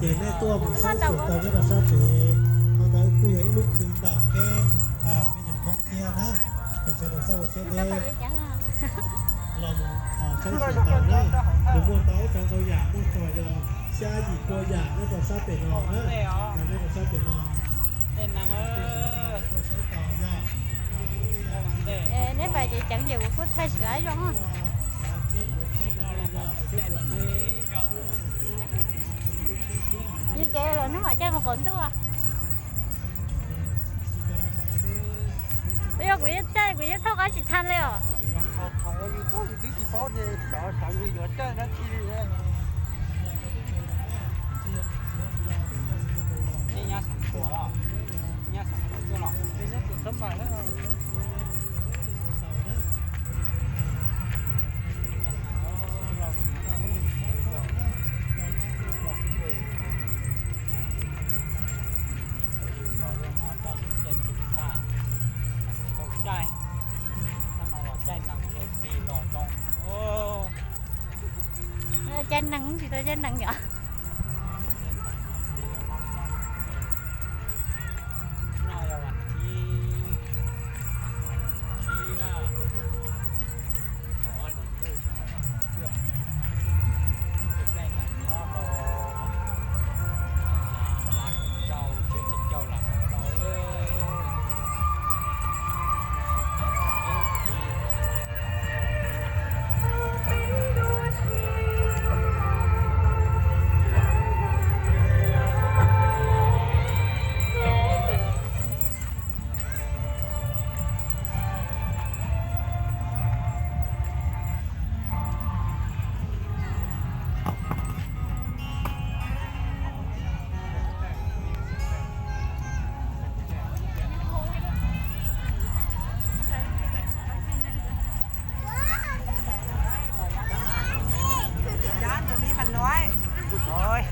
Ces nej tuaj mus saib xyuas tau nyob rau sab pem, qhov ntawd kuj yog ib lub khw ntawm peb me nyuam Hmoob thiab na. Kom sawv daws txhob ua siab deb, los mus saib xyuas tau na. Nws muaj tau ib cov ntau yam, muaj txog yog xya yim pua yam nyob rau sab pem no na. Nyob rau sab pem no. Neb pais ces ceev ces kuv kuj thaij tsis laib zoo. Yus ces los hnub mam caij mus qaum ntuj. Yog kuv yeej caij, kuv yeej thauj qab tsis tau li os. Caij, caij nees ntshe plig los zoo. Caij nees tsis tau caij nees yom. Cov ntawd mas nuav, oj,